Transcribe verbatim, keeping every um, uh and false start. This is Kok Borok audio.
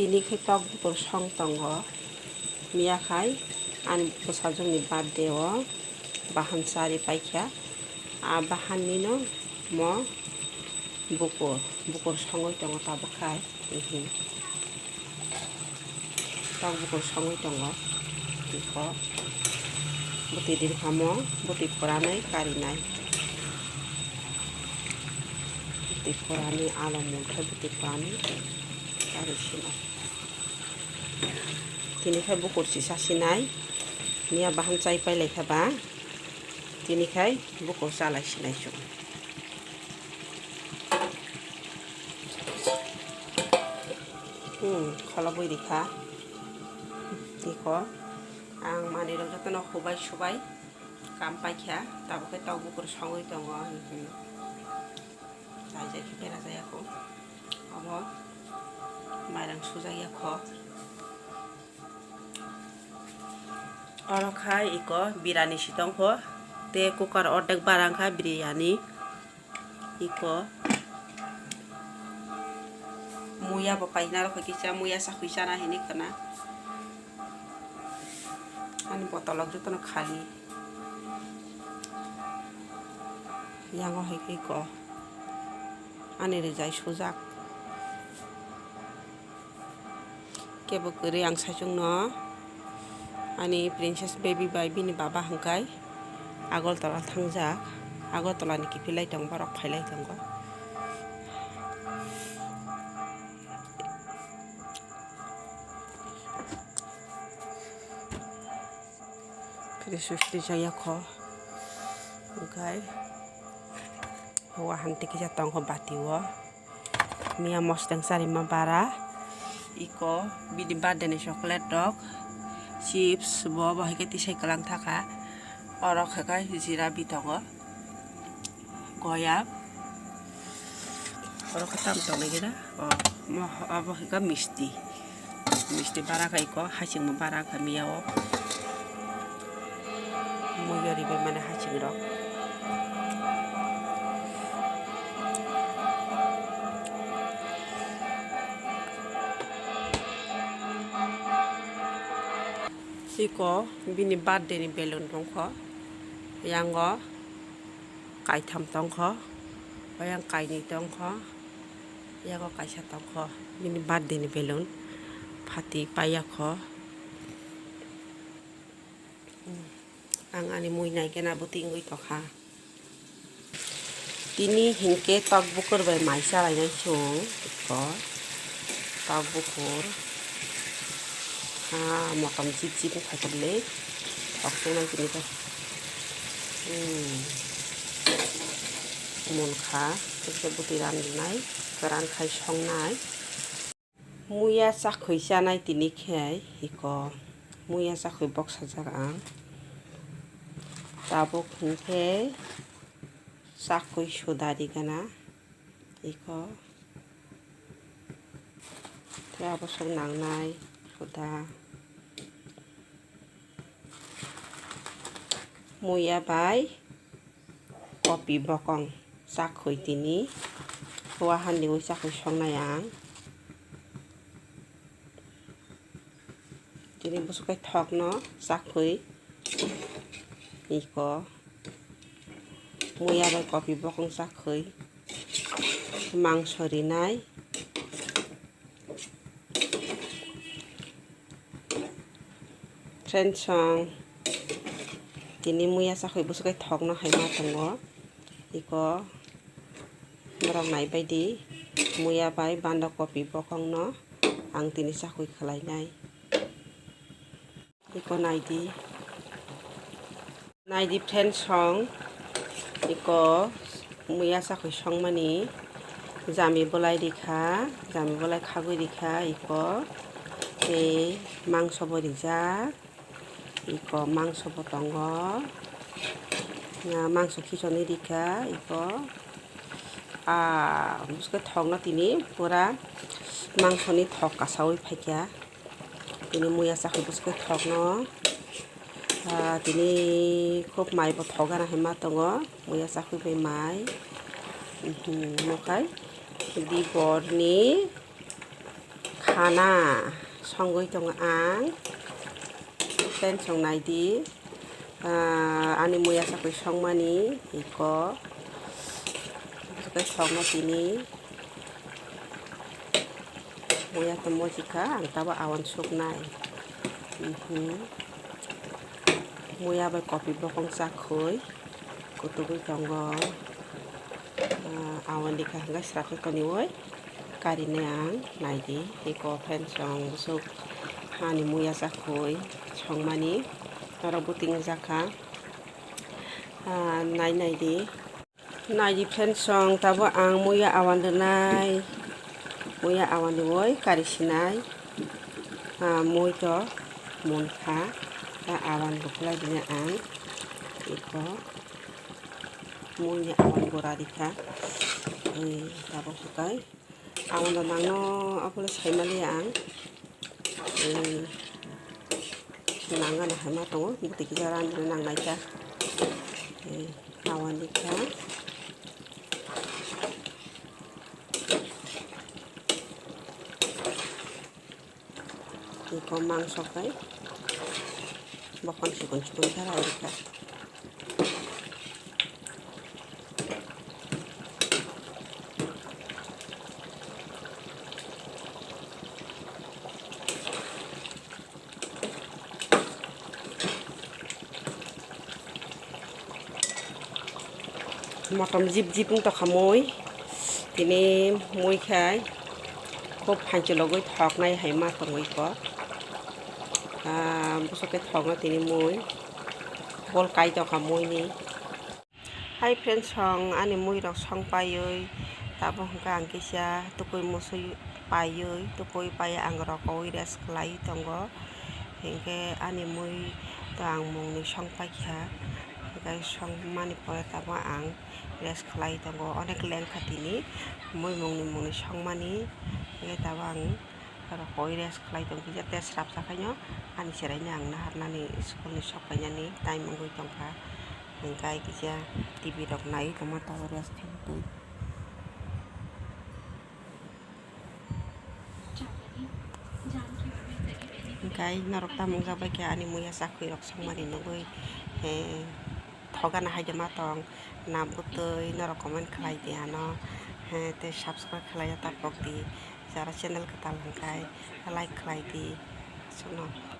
Tini khe tok bukur song tongo. Miya khai ani bwsajwkni birthday o bahan chari paikha. A bahan nino mo bukur, bukur songwi tongo tabuk khai. Mhm. Tok bukur songwi tongo. Iko bwtwi dirkhamo, bwtwi phuranwi karinai. Bwtwi phuranwi alo mungkhe bwtwi phuranwi kari sino. Tini khai bukur sisa sinai, miya bahan chai pai laikha ba, tini khai bukur chalai sinai chwng. Hmm, kholobwi rikha. Tiko ang manwi rok jotono hubai subai kam paikha, tabuk khe tok bukur songwi tongo. Hmm. Laijak khe bera jaya kho. Obo mairang sujak ya kho. Oro khai iko birani si tong kho. Tei cooker ordek barang kha biriyani. Iko muya bo paina rok kisa muya sakhui chana hini khana. Ani botolok jotono khali. Yango hai khe ko ani rijai sujak. Kebo kwrwi ang saichung no ani princess baby bai bini baba hwnkhe Agartala thangjak. Agartala ni kiphilai tongo, borok phailai tongo. Kri swisti jaya kho. Hwnkhe wahan tikisa tongkho bati o. Miya mosteng charima bara. Iko bini birthday ni chocolate rok. Chips bo, bo hai khe tisai kwlang thaka. Oro khe kai jira bitongo. Goya. Oro khe tam tongnai gina. O, mo, obo hwnkha misti. Misti bara kha iko, hachingma bara kha miya o. Muiya ribai mane haching rok. Iko bini birthday ni balloon tongkho. Yango kaitham tongkho, oyang kainwi tongkho, yago kaisa tongkho, bini birthday ni balloon phati paiya kho. Ang ani mui nai khe na bwtwi wngwi tongkha. Tini hinkhe tok bukur bai mai chalainai chwng, iko tok bukur. Ah, motom jip jip wngkha kwrwlwi. Tok chungnai tini khe. Hmm. Munkha, tei khe bwtwi randinai, kwran khai songnai. Muya chakhwi chanai tini khe, iko. Muya chakhwi boksajak ang. Tabuk hinkhe chakhwi suda rigana, iko. Tei abo sok nangnai suda. Muya bai kopi bokong chakhwi tini. Wahan riwi chakhwi songnai ang. Tini bwswk kai thokno chakhwi. Iko. Muya bai kopi bokong chakhwi. Mangso rinai. Friends song, tini muya chakhwi bwswk kai thokno hai ma tongo. Iko norok naibaidi, muya bai banda kopi bokongno ang tini chakhwi khwlainai. Iko naidi. Naidi friends song, iko muya chakhwi songmani jami bolai rikha, jami bolai khagwi rikha iko, tei mangso bo rijak, iko mangso bo tongo, na mangso khichonwi rikha iko, ah, bwswk thokno tini pura mangsoni thok kasawi phaikha. Tini muya chakhwi bwswk thokno. Ah, tini khub mai bo thok gana hai ma tongo. Muya chakhwi bai mai. Mhm, mokhai. Di borni Ana songwi tongo ang. Friends, song naidi. Ah, ani muya sakwi songmani iko. Iko songma tini. Muya tongmo jikha, ang tabo awan suknai. Mhm. Muya bai kopi bokong chakhui kutugwi tongo. Ah, awan dikha hwnkhe srapsa toniwi karinai ang, naidi. Iko friends, song bwswk hani muya chakhui songmani norok bwtwi wngjakha. Ah, nai naidi. Naidi friends, song tabo ang muya awan rwnai. Muya awan rwoi kari sinai. Ah, mui to munkha. Ta awan buklai dini ang. Iko. Mui ni awan gora rikha. Ei, tabo sukai. Ang no nangno abole saimaliya ang. Em, nangani haima tongo, bwtwi kisa randre nangnaikha. Em, awandikha. Iko mangso khai bokon sikon sikon khe rairikha. Motom jip jip wng tongkha mui. Tini mui khai khub phanchilogwi thoknai hai ma tongwi kok. Ah, bwswk khe thokno tini mui. Bol kai tongkha mui ni. Hi friends, song ani mui rok song paiwi tabuk hwnkhe ang kisa tukui musui paiwi, tukui pai ang rokoui rest khlai tongo. Hinkhe ani mui to ang mungni song paikha, hinkhe song mani pore tabuk ang rest khlai tongo. Onek lengkha tini mui mungni mungni songmani, hinkhe tabuk ang rokoui rest khlai tongkhe, jate srapsa khaino ani cheraino ang naharnani school ni sok painani time wngwi tongkha. Hingkai kisa T V rok nai tongma tabuk rest khaina twi. Hingkai norok tamo wngjakbai khe ani muya chakhwi rok songmani nugwi, eh, thogana haida ma tong na bwtwi norok comment khlai di ano, eh, tei subscribe khlaiya ta pok di, jara channel kwtal hingkai like khlai di, aswkno.